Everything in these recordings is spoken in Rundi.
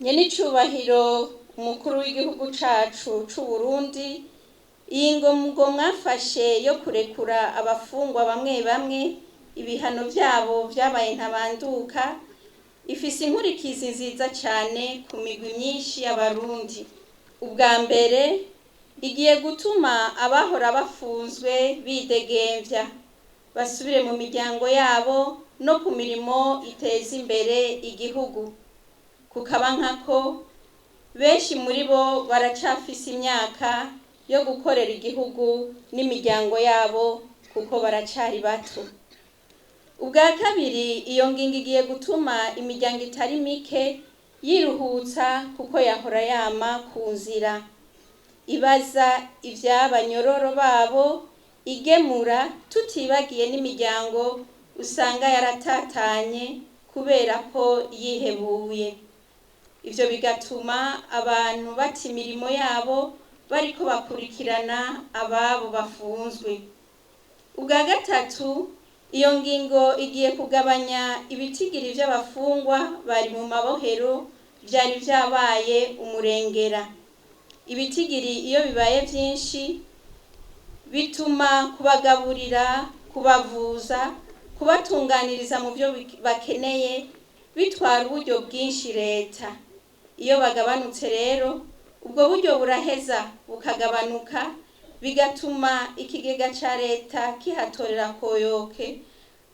Nyenicubahiro umukuru w'igihugu cacu c'Uburundi, iyi ngingo mwafashe yo kurekura abafungwa bamwe bamwe ibihano vyabo vyabaye ntabanduka, ifise inkurikizi nziza cane ku migwi myinshi y'Abarundi. Ubwa mbere, igiye gutuma abahora bafunzwe bidegemvya, basubire mu miryango yabo no ku mirimo iteza imbere igihugu. Kukaba nkako, benshi muri bo baracafise imyaka yo gukorera igihugu n'imiryango yabo kuko baracari bato. Ubwa kabiri, iyo ngingo igiye gutuma imiryango itari mike yiruhutsa kuko yahora yama ku nzira, ibaza ivy'abanyororo babo, igemura, tutibagiye n'imiryango usanga yaratatanye kubera ko yihebuye. Ivyo bigatuma abantu bata imirimo yabo bariko bakurikirana ababo bafunzwe. Ubwa gatatu, iyo ngingo igiye kugabanya ibitigiri vy'abafungwa bari mu mabohero vyari vyabaye umurengera. Ibitigiri iyo bibaye vyinshi bituma kubagaburira, kubavuza, kubatunganiriza mu vyo bakeneye bitwara uburyo bwinshi leta. Iyo bagabanutse rero, ubwo buryo buraheza bukagabanuka, bigatuma ikigega ca leta kihatorera koyoke,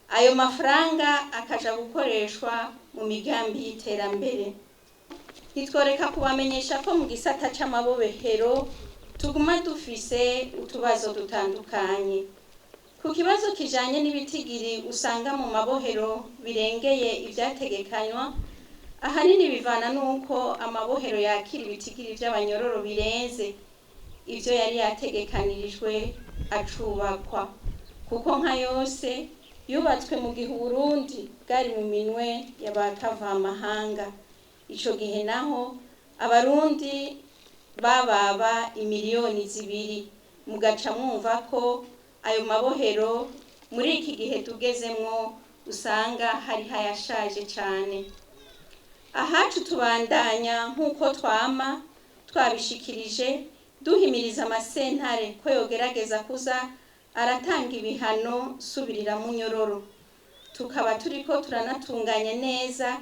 ayo mafaranga akaja gukoreshwa mu migambi y'iterambere. Ntitworeka kubamenyesha ko mu gisata c'amabohero tuguma dufise utubazo dutandukanye. Ku kibazo kijanye n'ibitigiri usanga mu mabohero birengeye ivyategekanywa, ahanini bivana n'uko amabohero yakira ibitigiri vy'abanyororo birenze ivyo yari yategekanirijwe acubakwa, kuko nka yose yubatswe mu gihe Uburundi bwari mu minwe y'abakavamahanga. Ico gihe naho Abarundi bababa imiliyoni 2, mugaca mwumva ko ayo mabohero muri iki gihe tugezemwo usanga hariho ayashaje cane. Ahacu tubandanya nk'uko twama twabishikirije, duhimiriza amasentare ko yogerageza kuza aratanga ibihano nsubirirampunyororo. Tukaba turiko turanatunganya neza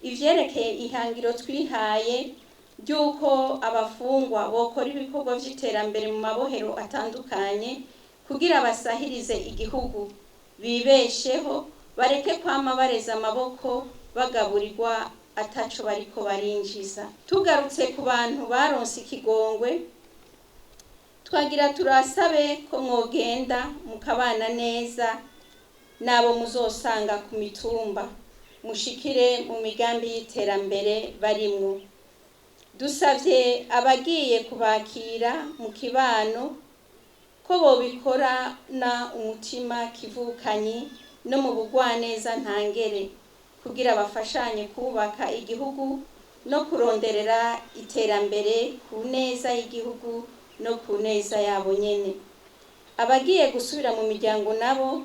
ivyerekeye ihangiro twihaye ry'uko abafungwa bokora ibikorwa vy'iterambere mu mabohero atandukanye kugira basahirize igihugu, bibesheho, bareke kwama bareze amaboko bagaburirwa ataco bariko barinjiza. Tugarutse ku bantu baronse ikigongwe, twagira turasabe ko mwogenda mukabana neza n'abo muzosanga ku mitumba, mushikire mu migambi y'iterambere barimwo. Dusavye abagiye kubakira mu kibano ko bobikorana umutima kivukanyi no mu bugwaneza ntangere, kugira bafashanye kubaka igihugu no kuronderera iterambere ku neza y'igihugu no ku neza yabo nyene. Abagiye gusubira mu miryango nabo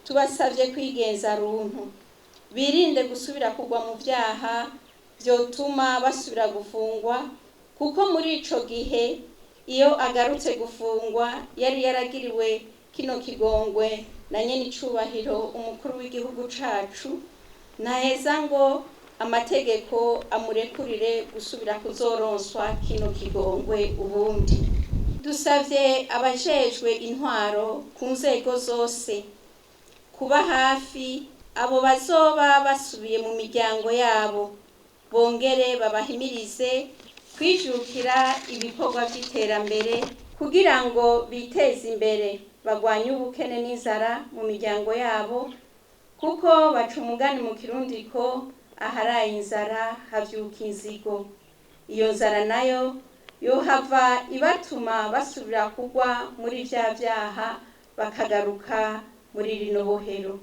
tubasavye kwigenza runtu, birinde gusubira kugwa mu vyaha vyotuma basubira gufungwa, kuko muri ico gihe iyo agarutse gufungwa yari yaragiriwe kino kigongwe na nyenicubahiro umukuru w'igihugu cacu, ntaheza ngo amategeko amurekurire gusubira kuzoronswa kino kigongwe ubundi. Dusavye abajejwe intwaro ku nzego zose kuba hafi abo bazoba basubiye mu miryango yabo, bongere babahimirize kwijukira ibikorwa vy'iterambere kugira ngo biteze imbere, bagwanye ubukene n'inzara mu miryango yabo, kuko baca umugani mu kirundi ko aharaye inzara havyuka inzigo. Iyo nzara nayo yohava ibatuma basubira kugwa muri vya vyaha, bakagaruka muri rino bohero.